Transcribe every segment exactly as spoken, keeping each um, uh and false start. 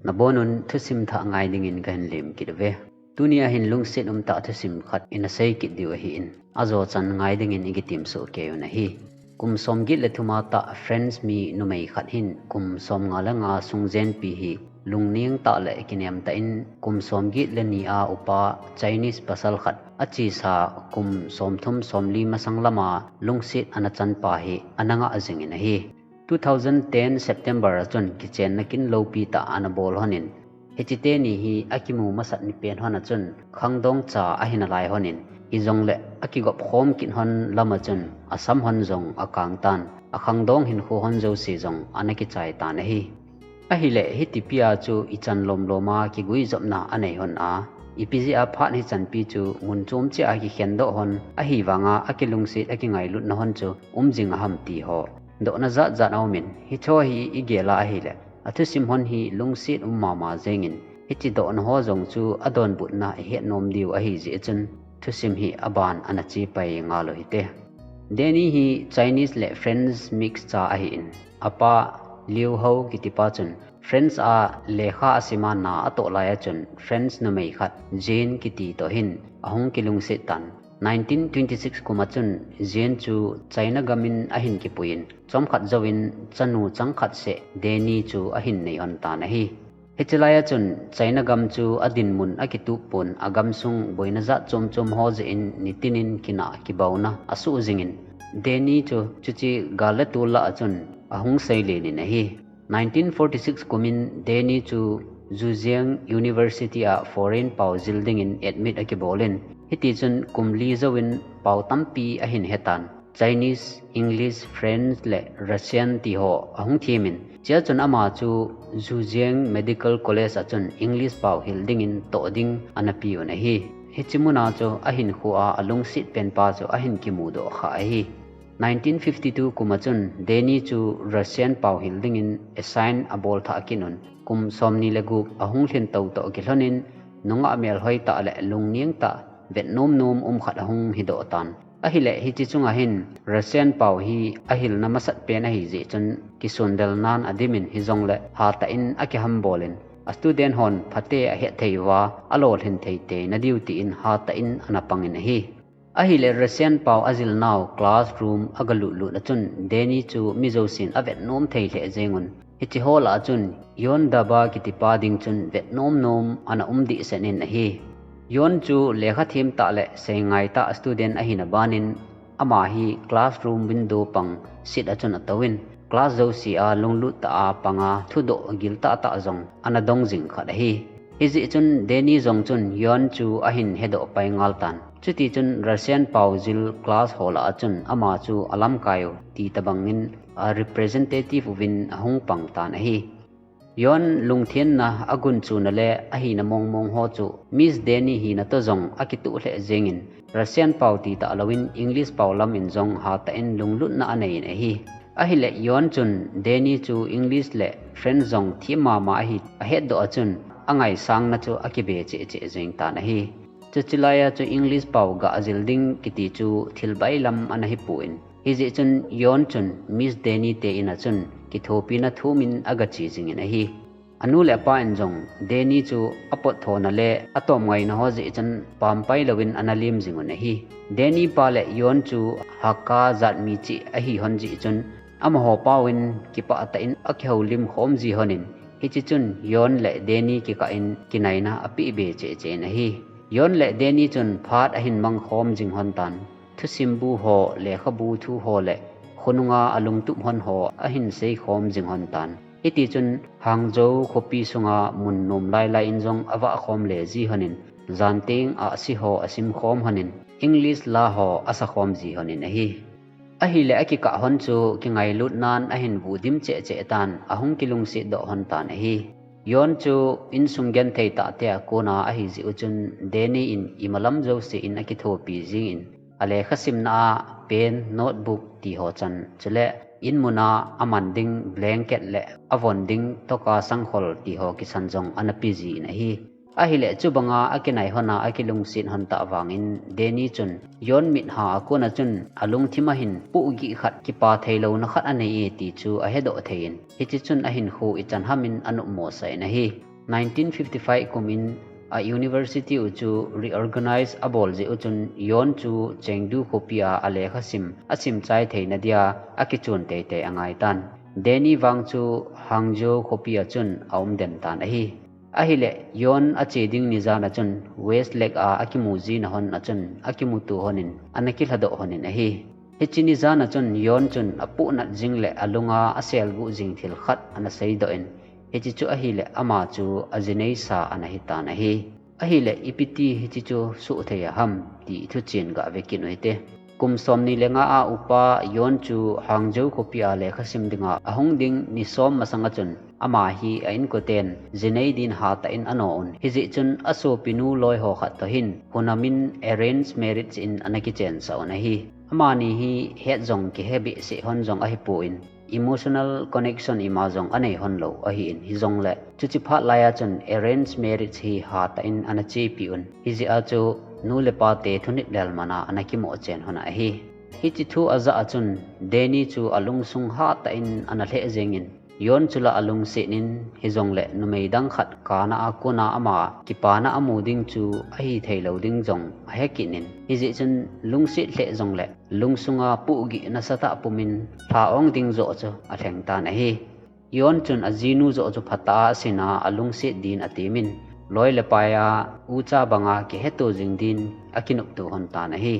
Nabonun thusim thah ngai dingin kahin lem kit uve. Tunia hin lungset umtah thusim khat ina sei kit diu ahin, ajo chan ngai dingin ikitem soh kei un ahi. Kum somget le thum a tah French mi numei khat hin kum somnga le nga sung jenpi hi lungneng tah le kinem tah in kum somget le ni a upa Chinese pasal khat achesa kum somthum somli masang lama lungset ana chanpa hi ana ngah jingin ahi. Two thousand ten September a chun kichenna kin lopi tah ana bol honin, hiche teni hi akimu masat ni pen hon a chun khangdong cha ahi nalai honin, hijongle akigop khom kit hon lama chun asam hon jong akang tan, akhangdong hinkho hon jouse jong ana kichai tan ahi. Ahile hitipi a chu ichan lomlom a kiguijopna anei hon a, ipi jeh a phat hichanpi chu mun chom cheh a kikhen doh hon, ahivanga akilungset akingailutna hon chu um jing aham ti ho dohna jat jat aumin, hicho hi igel a ahile athusim hon hi lungset um mama jengin, hiche dohna ho jong chu adonbutna ihet nom diu ahi jeh chun thusim hi aban ana chepai ngal u hite. Danny hi Chinese le French mix cha ahin, apa Liu Hou kitipa chun French a lekha asima na atoh lai a chun French numei khat Jeanne kiti toh hin ahung kilungset tan. Nineteen twenty-six kum a chun Jeanne chu China gamin ahin kipuiyin, chomkhat jouvin chanu changkhat seh Danny chu ahin nei hon tan ahi. Hiche lai a chun China gam chu adinmun akitup pon, agamsung boina jat chom chom ho jeh in nitinin kinah kibauna asuh jingin, Danny chu chuche gal le tol lah a chun ahung seilen in ahi. Nineteen forty-six kumin Danny chu Zhejiang University a foreign pao jil dingin admit akibolin, hitichun kum li jouvin pao tampi ahin hetan. Chinese, English, French le Russian ti ho ahung thimin, chea chun ama chu Zhejiang Medical College a chun English pao hil dingin toh ding ana peuvin ahi. Hiche muna chu ahinkhoa alungset penpa chu ahin kimudoh kha ahi. Nineteen fifty-two kum a chun Danny chu Russian pao hil dingin assign abol thah kit un, kum somni le gup ahung lhin tou toh kilhonin, nungah melhoi tah le lungneng tah, vetnom nom um khat ahung hidoh tan. Ahile hiche chunga hin Russian pao hi ahilna masat pen ahi jeh chun kisundel nan adimin, hijongle hatah in akiham bolin, a student hon phatea ahet thei uva alolhin thei teina diu tin hatah in ana pangin ahi. Ahile Russian pao ajil nau classroom agalut lut a chun Danny chu mi jousen avetnom thei lheh jengun, hiche ho lah a chun Yon Daba kitipa ding chun vetnom nom ana um dehset in ahi. Yon chu lekha them tah le seingai tah student ahina banin, ama hi classroom window pang seat a chun atouvin, class jousea lunglut tah a panga thudoh gil tahtah jong ana dong jing khat ahi. Hijeh chun Danny jong chun Yon chu ahin hedoh pai ngal tan. Chutichun Russian pao jil class ho lah a chun ama chu alamkai u ti tobangin a representative uvin ahung pang tan ahi. Yon lungthenna, agunchuna le ahina mongmong ho chu Miss Danny hina toh jong akitoh lheh jengin, Russian pao ti tah louvin English pao lamin jong hatah in lunglutna aneiyin ahi. Ahile Yon chun Danny chu English le French jong them mama ahi ahetdoh a chun, angaisangna chu akibe cheh cheh jeng tan ahi. Chuche laia chu English pao gah jil ding kiti chu thil bailam ana hipon, hijeh chun Yon chun Miss Danny te in a chun kithopina thumin agache jingin ahi. Anu le apa in jong Danny chu apotthona le atomngaina ho jeh chun pampai louvin ana lem jingun ahi. Danny pa le Yon chu Hakka jatmi cheh ahi hon jeh chun, amaho paovin kipah tah in akihoulim khom ji honin, hiche chun Yon le Danny kikah in kinaina apeh be cheh cheh in ahi. Yon le Danny chun phat ahin mang khom jing hon tan. Thusim bu ho, lekhabu thu ho le khonunga alungtup hon ho ahin sei khom jing hon tan. Hitichun Hangzhou khopi sunga mun nom lailai in jong avah khom le ji honin, janteng ahsi ho asim khom honin, English la ho asa khom ji honin ahi. Ahile akikah hon chu kingailut nan ahin vudim cheh cheh tan, ahung kilungset doh hon tan ahi. Yon chu insung genthei tah te a kona ahi jeh u chun Danny in imalam jouse in akithopi jingin, alekha simna a pen, notebook ti ho chan, chule inmuna aman ding blanket le avon ding toka sangkhol ti ho kisan jong ana pe jin ahi. Ahile chubanga akinai hon a akilungset hon tah vangin Danny chun Yon mitha a kona chun alungthim a hin pohgih khat, kipa theilouna khat anei e ti chu ahedoh thei in, hiche chun ahinkho ichan hamin anopmo sah in ahi. Nineteen fifty-five kumin a university u chu reorganize abol jeh u chun Yon chu Chengdu khopi a alekha sim, asim chai theina dia akichun teitei angai tan. Danny vang chu Hangzhou khopi a chun aum den tan ahi. Ahile, Yon ache ding ni jan a chun West Lake a akimu jina hon a chun akimuto honin, ana kilhadoh honin ahi. Hiche ni jan a chun Yon chun apuhnat jing le alunga aselguh jing thil khat ana seidoh in, hiche chu ahile ama chu ajineisa ana hitan ahi. Ahile, ipi ti hiche chu suhthei aham ti thuchen gave kit u hite. Kum somni le nga a upa Yon chu Hangzhou khopi a lekha sim dinga ahung ding ni som masang a chun ama hi a inkoten jinei din hatah in ano un. Hijeh chun asopinu loiho khat toh hin Hunamin arranged marriage in ana kichensah un ahi. Amani hi het jong kihe behseh hon jong ahipon, emotional connection ima jong anei hon lou ahin, hijongle chuche phat lai a chun arranged marriage hi hatah in ana chepi un. Hijeh a chu nu le pa te thunit lel man a ana kimoh chen hon ahi. Hiche thu ajah a chun Danny chu alungsung hatah in ana lheh jengin, Yon chu la alungset in, hijongle numei dang khat kana a kona ama kipana amu ding chu ahi thei lou ding jong ahe kit in, hijeh chun lungset lheh jongle lungsunga pohgih nasatah pumin lha ong ding joh chu alheng tan ahi. Yon chun ajinu joh chu phatah a asin a alungset din atemin, loi le pai a ucha banga kiheto jing din akinopto hon tan ahi.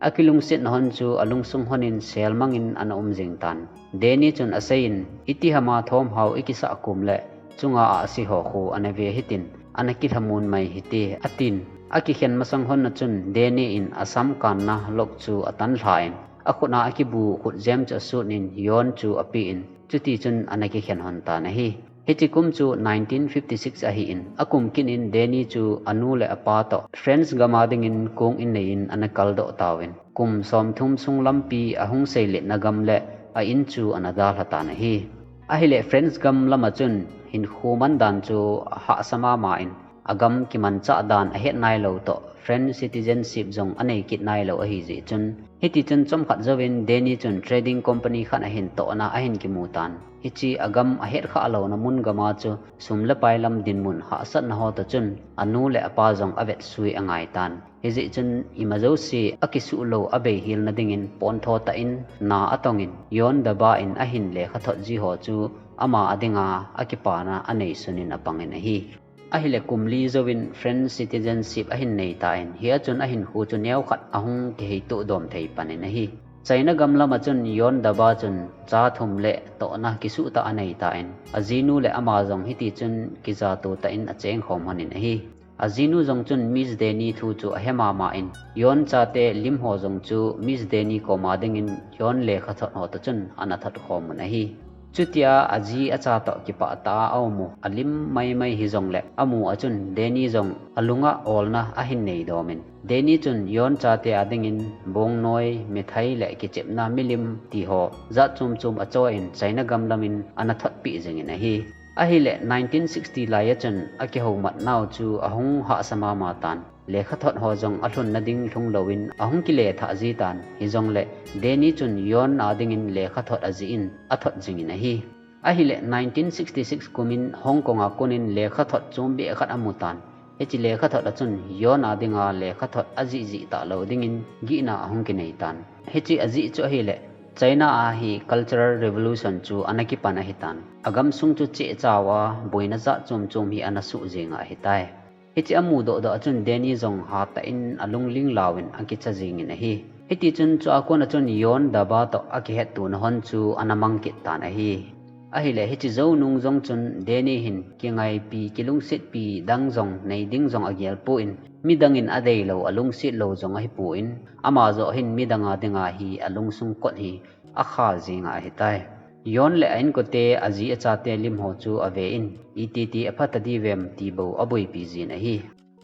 Akilungsetna hon chu alungsung honin selmangin ana um jing tan. Danny chun aseiyin, itihama thomhao ikisah kom le chunga ahsi ho khu ana ve hitin, ana kilhamon mai hite, atin. Akikhen masang hon a chun Danny in asam kanna lok chu atan lhan, akhut a akibu khutjem chu asut in Yon chu apen, chuti chun ana kikhen hon tan ahi. Hiche kum chu nineteen fifty-six ahin, akum kit in Danny chu anu le apa toh French gam a dingin kong in nei in ana kaldoh tauvin, kum somthum sung lampi ahung seiletna gam le a in chu ana dalha tan ahi. Ahile French gam lam a chun hinkho man dan chu ahahsa mama in, agam kimanchah dan ahet nailou toh French citizenship jong anei kit nailou ahijeh chun, hiti chun chomkhat jouvin Danny chun trading company khat ahin tohna ahin kimu tan. Hiche agam ahet khah louna mun gam a chu sum le pai lam dinmun hahsatna ho toh chun anu le apa jong avetsui angai tan. Hijeh chun ima jouse akisuh lou abeihilna dingin pontho tah in na atongin, Yon Daba in ahin lekhathot ji ho chu ama a dinga akipana anei sunin apangin ahi. Ahile kum li jouvin French citizenship ahin nei tan, hia chun ahinkho chu neokhat ahung kiheitoh dom thei panin ahi. China gam lam a chun Yon Daba chun cha thum le tohna kisuh tah anei tan, ajinu le ama jong hiti chun kijato tah in achengkhom honin ahi. Ajinu jong chun Miss Danny thu chu ahe mama in, Yon chate lim ho jong chu Miss Danny koma dingin Yon lekhathot ho toh chun ana thot khom un ahi. Chutia aji acha toh kipah tah a aum u alim maimai hijongle, amu a chun Danny jong alunga olna ahin nei domin, Danny chun Yon chate a dingin bongnoi, mithai le kichepna milim ti ho jat chom chom achoiyin China gam lamin ana thotpeh jingin ahi. Ahile nineteen sixty lai a chun akihoumat nau chu ahung hahsa mama tan. Lekhathot ho jong alhunna ding lhung louvin ahung kilethah ji tan. Hijongle Danny chun Yon a dingin lekhathot ajih in athot jingin ahi. Ahile nineteen sixty-six kumin Hong Kong a konin lekhathot chombeh khat amu tan. Hiche lekhathot a chun Yon a dinga lekhathot ajih jih talou dingin gihna ahung kinei tan. Hiche ajih chu ahile China a hi Cultural Revolution chu ana kipan ahitan. Agamsung chu chehchauva boina jat chom chom hi ana soh jinga ahitai. Hiche amudoh doh a chun Danny jong hatah in alungling lauvin akicha jingin ahi. Hiti chun chua kona chun Yon Daba toh akihettona hon chu ana mang kit tan ahi. Ahile hiche jou nung jong chun Danny hin kingaipi, kilungsetpi dang jong nei ding jong agel pon, midang in adeilou, alungset lou jong ahipon, ama joh hin midang a dinga hi alungsung kot hi akhal jinga ahitai. Yon le a inkote aji achate lim ho chu aven, ititi apha tadivem ti bou aboipi jin ahi.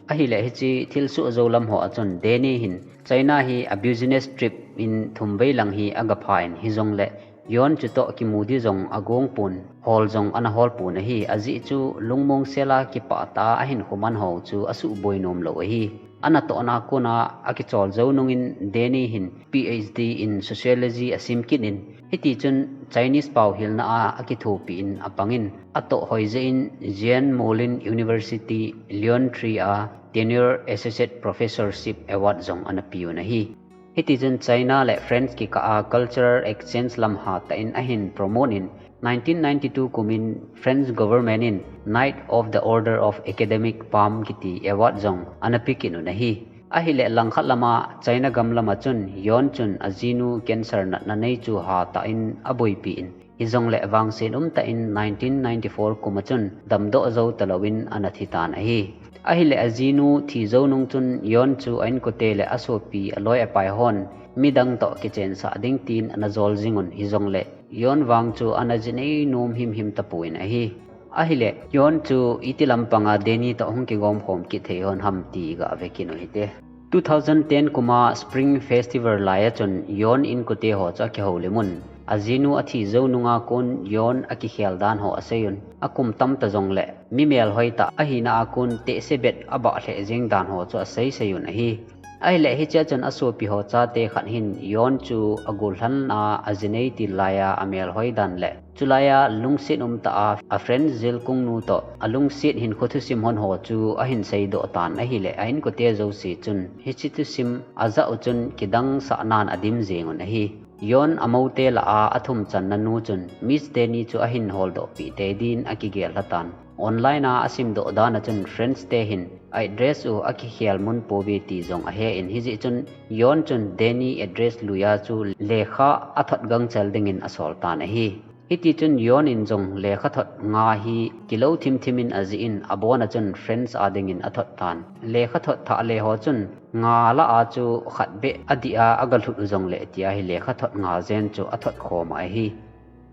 Ahile hiche thilsoh jou lam ho a chun Danny hin China hi a business trip in thum vei lang hi agaphan, hijongle Yon chutoh kimu di jong agong pon, hol jong ana hol pon ahi. Ajeh chu lungmong sela kipah tah a ahinkho man ho chu asuhboi nom lou ahi. Anatohna a kona akichol jou nungin Danny hin P H D in Sociology asim kit in, hiti chun Chinese pao hilna a akithopi in apangin, atoh hoijeh in Jean Moulin University, Lyon three a Tenure Associate Professorship Award jong anapeuvin ahi. Hiti chun China le France kikah a cultural exchange lam hatah in ahin promote in, nineteen ninety-two kumin French government in Knight of the Order of Academic Palm kiti award jong anape kit un ahi. Ahileh langkhat lama China gam lama chun Yon chun ajinu cancer natna nei chu hatah in aboipi in, hijongleh vangset umtah in nineteen ninety-four kuma chun damdoh jou talouvin anathi tan ahi. Ahileh ajinu thi jou nung chun Yon chu a-inkote le asopi aloi apai hon midang toh kichensah ding tin anajol jing un, hijongleh Yon vang chu anajinei nom himhim tapon ahi. Ahileh Yon chu iti lampanga Danny toh hung kigomkhom kit thei hon ham ti gave kit u hite. Two thousand ten kuma Spring Festival laiya chun Yon inkote ho chu akihoulim un, ajinu athi jou nunga kon Yon akikhel dan ho asei un, akum tamtah jongleh mi melhoi tah ahina a kon tehse bet abah lheh jeng dan ho chu aseisei un ahi. Ahileh hichea chun asopi ho chate khat hin Yon chu agollhan a ajinei til laiya amelhoi dan le chulaiya lungset umtah a a-friend jilkungnu toh alungset hinkho thusim hon ho chu ahin seidoh tan ahileh a-inkote jouse chun hiche thusim ajah u chun kidangsah nan adim jeng un ahi. Yon amoute lah a athumchanna nu chun Miss Danny chu ahin holdohpeh tei din akigel lhatan. Online a asimdoh dan a chun French te hin a-address u akikhel mun pouve ti jong ahe in, hijeh chun Yon chun Danny address luiya chu lekha athot gangchel dingin asol tan ahi. Hiti chun Yon in jong lekhathot nga hi kilou thimthim in ajih in, abon a chun French a dingin athot tan. Lekhathot thah le ho chun nga lah a chu khat beh adih a agalhut u jongleh tia hi lekhathot nga jen chu athot khom ahi.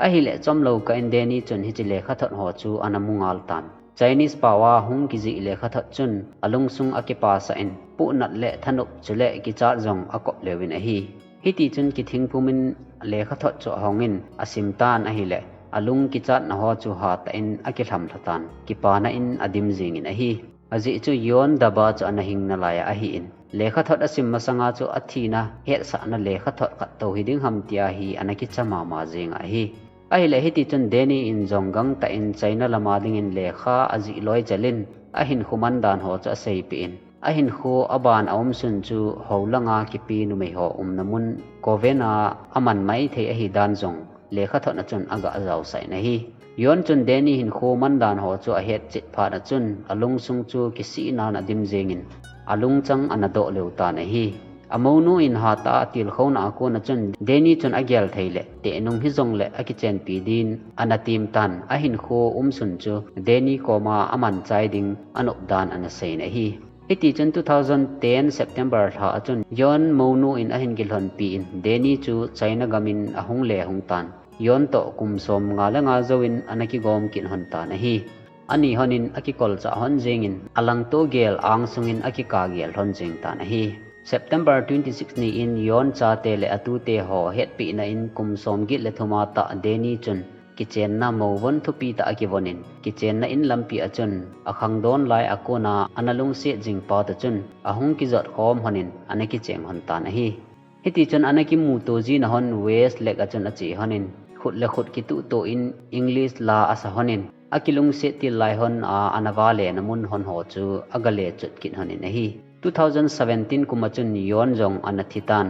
Ahileh chomlou kah in Danny chun hiche lekhathot ho chu anamu ngal tan. Chinese pao a hung kijih lekhathot chun alungsung akipasah in, puhnat le thanop chule kichat jong akop leuvin ahi. Hiti chun kithing pumin lekhathot chu ahongin asim tan ahileh alung kichatna ho chu hatah in akilhamlha tan, kipana in adim jengin ahi. Ajeh chu Yon daba chu ana hing nalaiya ahin, lekhathot asim masanga chu athina hetsahna lekhathot khat tou hiding ham tia hi ana kicha mama jeng ahi. Ahileh hiti chun Danny in jong gangtah in China lama dingin lekha ajih loi chel in, ahinkho man dan ho chu aseipeh in, ahinkho aban aumsun chu houlanga kipe numei ho umna mun Koven a aman maithei ahi dan jong lekhathot a chun aga jaosah in ahi. Yon chun Danny hinkho man dan ho chu ahetchet phat a chun alungsung chu kisihnan adim jengin, alungchang anadoh leu tan ahi. Amounu in hatah a atilkhouna a kon a chun Danny chun agel thei leh tehnung hijongleh akichenpi din anatem tan, ahinkho umsun chu Danny koma amanchai ding anop dan anasei in ahi. Hiti chun two thousand ten September lha a chun Yon mounu in ahin kilhonpi in, Danny chu China gamin ahung le hung tan. Yon toh kum som nga le nga jouvin ana kigom kit lhon tan ahi. Ani lhonin akikolchah lhon jengin, alangto gel angsungin akikagel lhon jeng tan ahi. September twenty-six ni in Yon chate le atute ho hetpehna in kum somget le thum a tah Danny chun kichenna mouvon thupi tah akivon in, kichenna in lampi a chun akhangdon lai a kona ana lungset jing phat a chun ahung kijot khom lhonin ana kicheng lhon tan ahi. Hiti chun ana kimuto jina lhon West Lake a chun ache lhonin, khut le khut kituhto in English la asa lhonin, akilungset til lai lhon a ana valena mun lhon ho chu aga lechut kit lhonin ahi. Two thousand seventeen kum a chun Yon jong ana thi tan,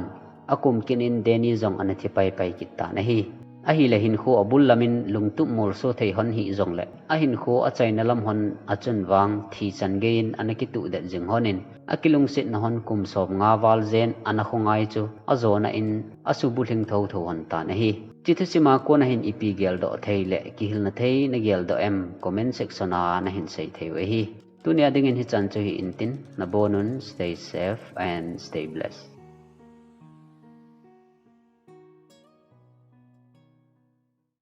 akum kit in Danny jong ana thi paipai kit tan ahi. Ahileh hinkho abul lamin lungtup molso thei lhon hih jongleh, ahinkho achaina lam lhon a chun vang thi chan geiyin ana kituhdet jing lhonin, akilungsetna lhon kum som nga val jen ana khongai chu ajona in asubulhing thotho lhon tan ahi. Hiche thusima kona hin ipi geldoh thei le kihilna thei nageldoh em, comment section a nahin sei thei u ahi. Tunia dingin hichan chu hi intin, nabonun, stay safe and stay blessed.